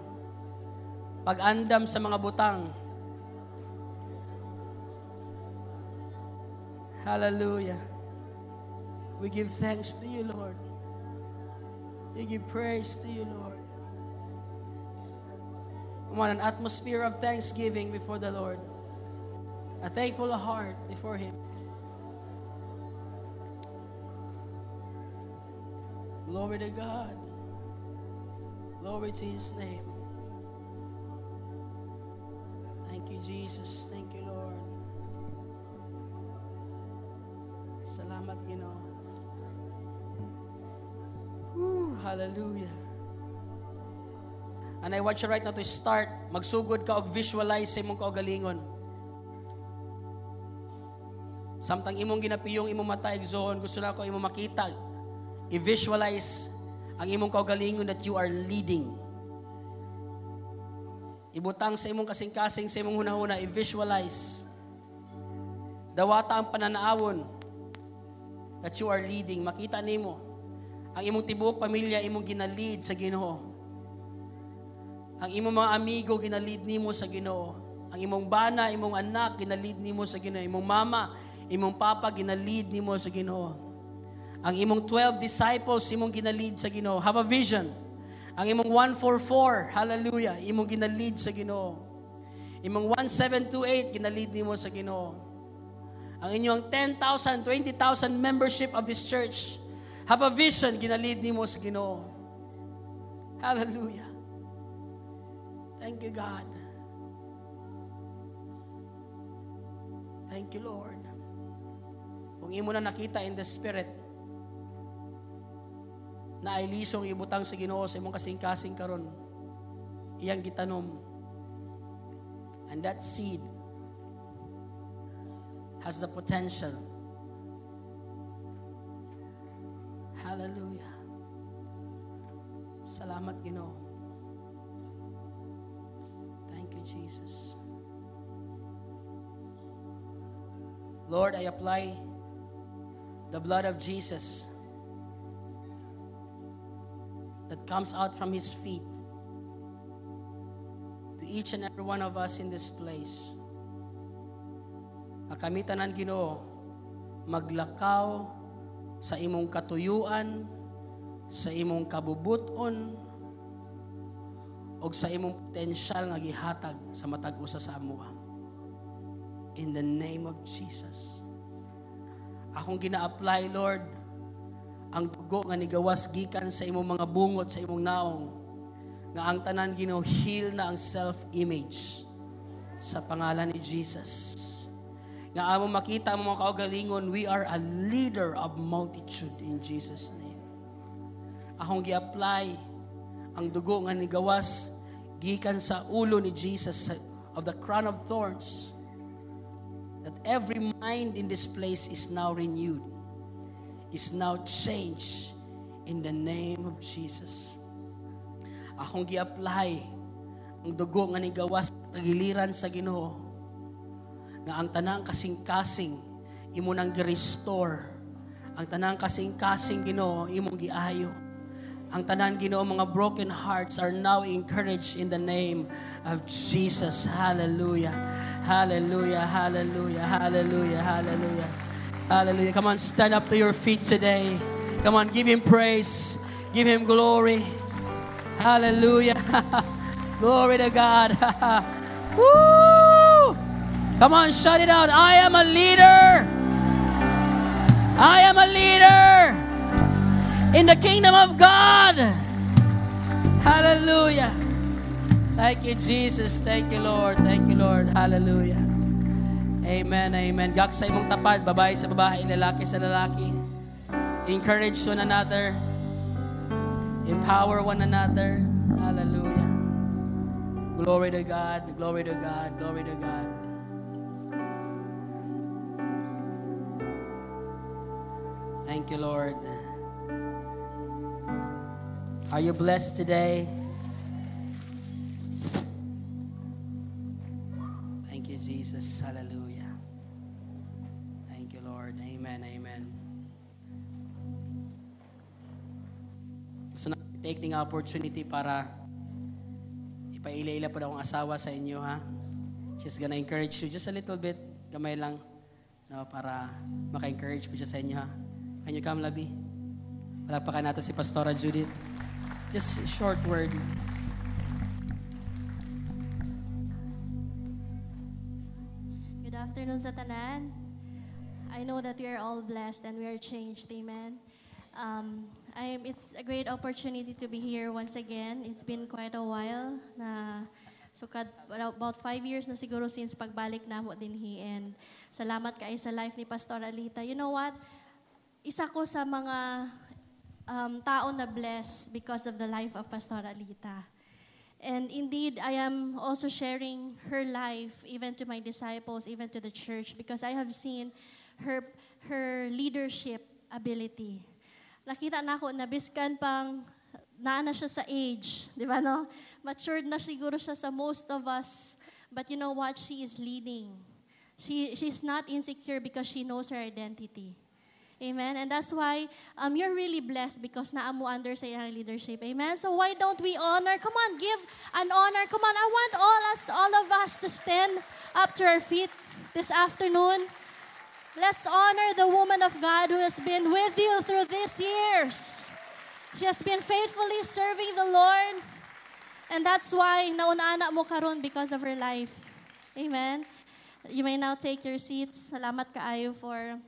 pag-andam sa mga butang. Hallelujah. We give thanks to you, Lord. We give praise to you, Lord. We want an atmosphere of thanksgiving before the Lord. A thankful heart before Him. Glory to God. Glory to His name. Thank you, Jesus. Thank you, Lord. Salamat, Ginoo. Woo, hallelujah. And I want you right now to start. Magsugod ka og visualize sa imong kaugalingon. Samtang imong ginapiyong imong mata, igsoon, gusto nako imong makita. I-visualize ang imong kaugalingon that you are leading. Ibutang sa imong kasing-kasing, sa imong hunahuna, i-visualize. Dawata ang pananaawon that you are leading. Makita nimo ang imong tibuok pamilya imong ginalead sa Ginoo. Ang imong mga amigo ginalead nimo sa Ginoo. Ang imong bana, imong anak ginalead nimo sa Ginoo. Imong mama, imong papa ginalead nimo sa Ginoo. Ang imong 12 disciples imong ginalead sa Ginoo. Have a vision. Ang imong 144, hallelujah, imong ginalead sa Ginoo. Imong 1728 ginalead nimo sa Ginoo. Ang inyong 10,000, 20,000 membership of this church, have a vision, ginalead nimo sa Ginoo. Hallelujah. Thank you, God. Thank you, Lord. Kung imo na nakita in the Spirit, na ay lisong ibutang sa Ginoo sa imong kasing-kasing karon, iyang gitanom. And that seed has the potential. Hallelujah. Salamat, Ginoo. Thank you, Jesus. Lord, I apply the blood of Jesus that comes out from His feet to each and every one of us in this place. Nga kami tanan, Ginoo, maglakaw sa imong katuyuan, sa imong kabubuton, og sa imong potensyal nga gihatag sa matag usa sa amoa. In the name of Jesus. Akong gina-apply, Lord, ang dugo nga nigawas gikan sa imong mga bungot, sa imong naong, nga ang tanan, Ginoo, heal na ang self-image sa pangalan ni Jesus. Nga amo makita ang mga kaugalingon, we are a leader of multitude in Jesus' name. Akong gi-apply ang dugo nga nigawas gikan sa ulo ni Jesus of the crown of thorns, that every mind in this place is now renewed, is now changed in the name of Jesus. Akong gi-apply ang dugo nga nigawas kagiliran sa Ginoo, nga ang tanang kasing-kasing imo nang gi-restore, ang tanang kasing-kasing Ginoo imong giayo. Ang tanan, Ginoo, mga broken hearts are now encouraged in the name of Jesus. Hallelujah. Hallelujah. Hallelujah. Hallelujah. Hallelujah. Hallelujah. Come on, stand up to your feet today. Come on, give Him praise. Give Him glory. Hallelujah. Glory to God. Woo! Come on, shout it out. I am a leader. I am a leader in the kingdom of God. Hallelujah. Thank you, Jesus. Thank you, Lord. Thank you, Lord. Hallelujah. Amen, amen. Gak sa imong tapad, babae sa babae, lalaki sa lalaki. Encourage one another. Empower one another. Hallelujah. Glory to God. Glory to God. Glory to God. Thank you, Lord. Are you blessed today? Thank you, Jesus. Hallelujah. Thank you, Lord. Amen. Amen. Gusto na take the opportunity para ipaila-ila po akong asawa sa inyo, ha? She's gonna encourage you just a little bit, gamay lang, no, para maka-encourage po siya sa inyo, ha? Can you come, Labi? Palakpakan natin si Pastora Judith. Just a short word. Good afternoon sa tanan. I know that we are all blessed and we are changed. Amen. It's a great opportunity to be here once again. It's been quite a while na sukad about 5 years na siguro since pagbalik namo dinhi, and salamat kay sa life ni Pastor Alita. You know what? Isa ko sa mga tao na blessed because of the life of Pastor Alita. And indeed, I am also sharing her life even to my disciples, even to the church, because I have seen her leadership ability. Nakita nako na biskan pang naa na siya sa age, di ba, no? Matured na siguro siya sa most of us. But you know what? She is leading. She's not insecure because she knows her identity. Amen. And that's why you're really blessed because naa mo under sa iyang leadership. Amen. So why don't we honor? Come on, give an honor. Come on, I want all of us to stand up to our feet this afternoon. Let's honor the woman of God who has been with you through these years. She has been faithfully serving the Lord. And that's why nauna mo karon because of her life. Amen. You may now take your seats. Salamat kaayo for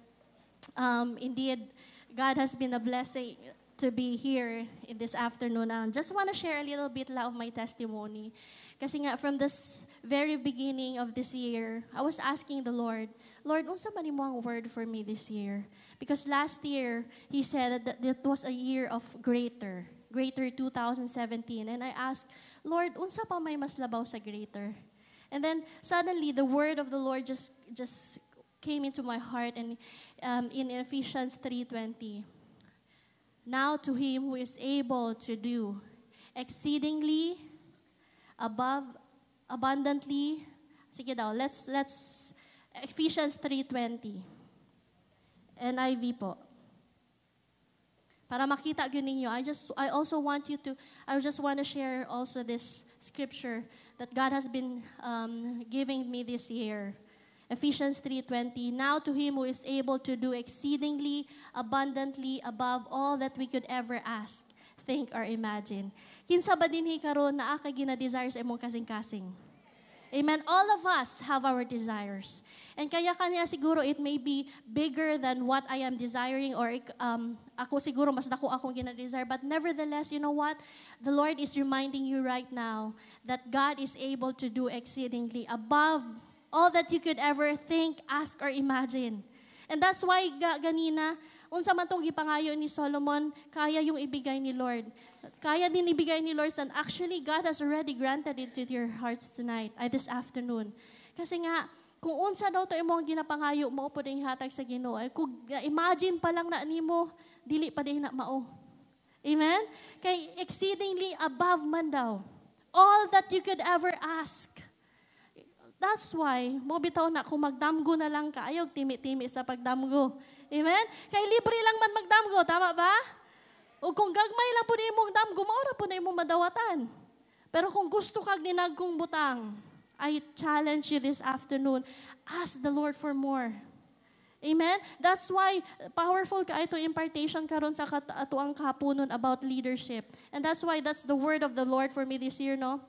indeed, God has been a blessing to be here in this afternoon. I just want to share a little bit lang of my testimony. Kasi nga, from this very beginning of this year, I was asking the Lord, "Lord, unsa man imo ang word for me this year?" Because last year, He said that it was a year of greater, greater 2017. And I asked, "Lord, unsa pa may mas labaw sa greater?" And then suddenly, the word of the Lord just came into my heart, and in Ephesians 3:20, "Now to him who is able to do exceedingly above abundantly." Sige daw, let's Ephesians 3:20. NIV po. Para makita gyud ninyo, I also want you to I just want to share also this scripture that God has been giving me this year. Ephesians 3:20, "Now to him who is able to do exceedingly abundantly above all that we could ever ask, think or imagine." Kinsa ba dinhi karon naa kay gina-desire sa imong kasing-kasing? Amen. All of us have our desires. And kaya kanya siguro it may be bigger than what I am desiring or ako siguro mas dako akong gina-desire. But nevertheless, you know what? The Lord is reminding you right now that God is able to do exceedingly above all that you could ever think, ask, or imagine. And that's why ganina, unsa man tong gipangayo ni Solomon, kaya yung ibigay ni Lord. Kaya din ibigay ni Lord. And actually, God has already granted it to your hearts tonight, ay this afternoon. Kasi nga, kung unsa daw to imong ginapangayo, mao pod ang hatag sa Ginoo. Ay, kung imagine pa lang na nimo, dili pa din na mao. Amen? Kay exceedingly above man daw. All that you could ever ask. That's why, mo bitaw na kung magdamgo na lang ka, ayaw timi-timi sa pagdamgo. Amen? Kay libre lang man magdamgo, tama ba? O kung gagmay lang po na imong damgo, mao ra po na imong madawatan. Pero kung gusto kag ninagkong butang, I challenge you this afternoon, ask the Lord for more. Amen? That's why powerful kaayo to impartation karon sa atoang kahaponon about leadership. And that's why that's the word of the Lord for me this year, no?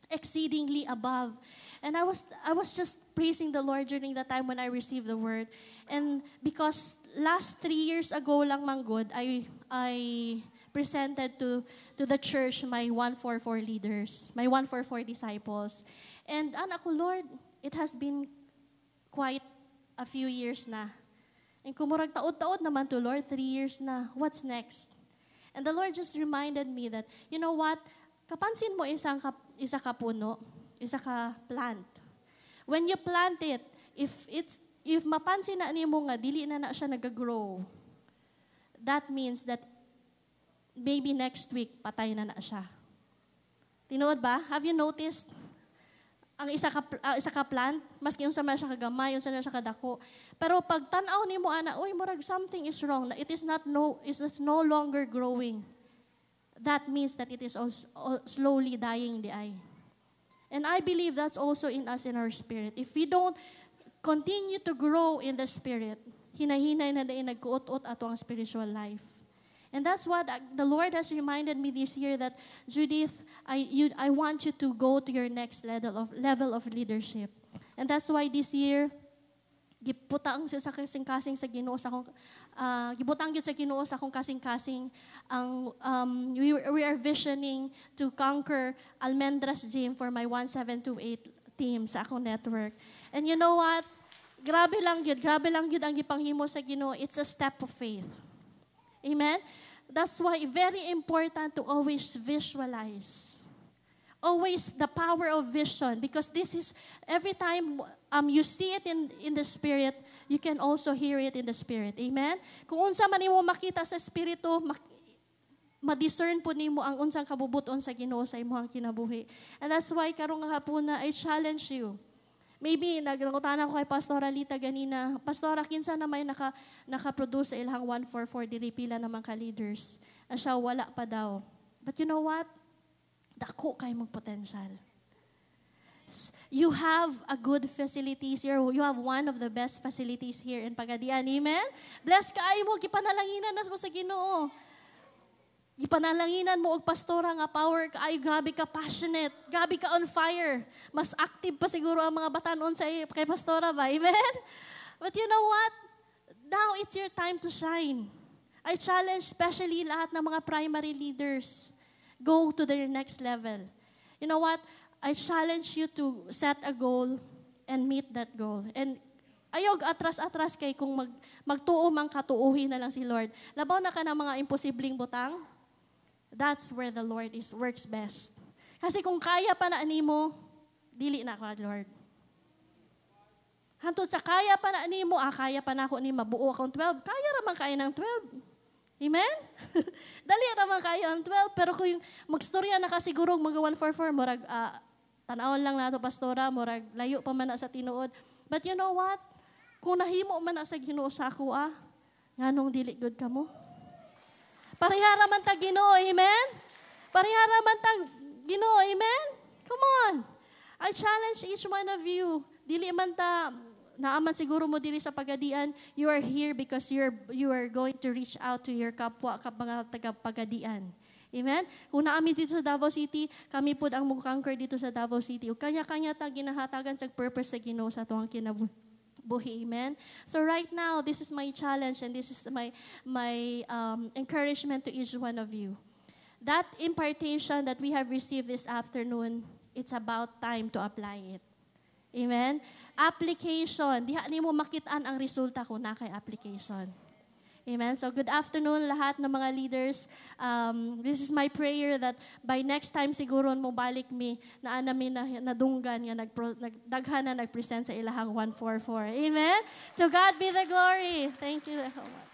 Exceedingly above. And I was just praising the Lord during the time when I received the word. And because last 3 years ago lang manggod, I presented to the church my 144 leaders, my 144 disciples. And ana ko, "Lord, it has been quite a few years na. And kumurag taod-taod naman to, Lord, 3 years na. What's next?" And the Lord just reminded me that, you know what? Kapansin mo isa ka puno, isa ka plant. When you plant it, if mapansin na nimo nga dili na na siya nag-grow, that means that maybe next week patay na na siya. Tinuod ba? Have you noticed? Ang isa ka plant, maski unsa man siya kagamay, unsa man siya kadako. Pero pag tan-aw nimo ana, uy, murag something is wrong. It is not no is no longer growing. That means that it is also slowly dying diay. And I believe that's also in us, in our spirit. If we don't continue to grow in the spirit, hinahinay na diay nagkuot-ot ato ang spiritual life. And that's what the Lord has reminded me this year, that, "Judith, I want you to go to your next level of leadership." And that's why this year, Gibutang siya sa kasing-kasing sa Ginoo sa akong gibutang gyud sa Ginoo sa akong kasing-kasing ang we are visioning to conquer Almendras Gym for my 1728 team sa akong network. And you know what? Grabe lang gyud, grabe lang gyud ang gipanghimo sa Ginoo. It's a step of faith. Amen. That's why very important to always visualize, always the power of vision, because this is every time you see it in the spirit, you can also hear it in the spirit. Amen. Kung unsa man imo makita sa espiritu, ma-discern po nimo ang unsang kabubuton sa Ginoo sa imong kinabuhi. And that's why karong hapuna, I challenge you. Maybe nagangutana ko kay Pastora Lita ganina, "Pastora, kinsa na may naka-produce sa ilang 144 diri? Pila naman ka leaders?" Ang siya, wala pa daw. But you know what? Dako kay mong potential. You have a good facilities. You have one of the best facilities here in Pagadian. Amen? Bless kaayo mo, gipanalanginan na mo sa Ginoo. Gipanalanginan mo og pastora nga power kaayo, grabe ka passionate, grabe ka on fire. Mas active pa siguro ang mga batanon sa kay pastora ba? Amen? But you know what? Now it's your time to shine. I challenge especially lahat ng mga primary leaders. Go to their next level. You know what? I challenge you to set a goal and meet that goal. And ayog atras-atras kay kung magtuo man katuuhin na lang si Lord. Labaw na ka ng mga imposibleng butang, that's where the Lord is works best. Kasi kung kaya pa na nimo, dili na ka Lord. Hantod sa kaya pa na nimo, ah, kaya pa na ako ni mabuo akong 12, kaya raman kaya ng 12. Amen? Dali raman kaya ang 12, pero kung yung magstorya na ka siguro mag 144, murag, tanawon lang nato, Pastora, murag layo pa man na sa tinuod. But you know what? Kung nahimo man na sa Ginoo sa ako, ah, nganong dili gud kamo? Pareha raman ta Ginoo, amen? Pareha raman ta Ginoo, amen? Come on. I challenge each one of you. Dili man ta naaman siguro mo diri sa Pagadian, you are here because you are going to reach out to your kapwa kap mga taga Pagadian. Amen? Kung naami dito sa Davao City, kami pud ang mo-conquer dito sa Davao City. Ug kanya-kanya ta ginahatagan sa purpose sa Ginoo sa atuang kinabuhi. Amen? So right now, this is my challenge and this is my encouragement to each one of you. That impartation that we have received this afternoon, it's about time to apply it. Amen? Application. Diha nimo makitaan ang resulta kung naa kay application. Amen. So good afternoon, lahat ng mga leaders. This is my prayer that by next time siguro mo balik mi na namin na nadunggan nga nagdaghan na nagpresent sa ilahang 144. Amen. To God be the glory. Thank you so much.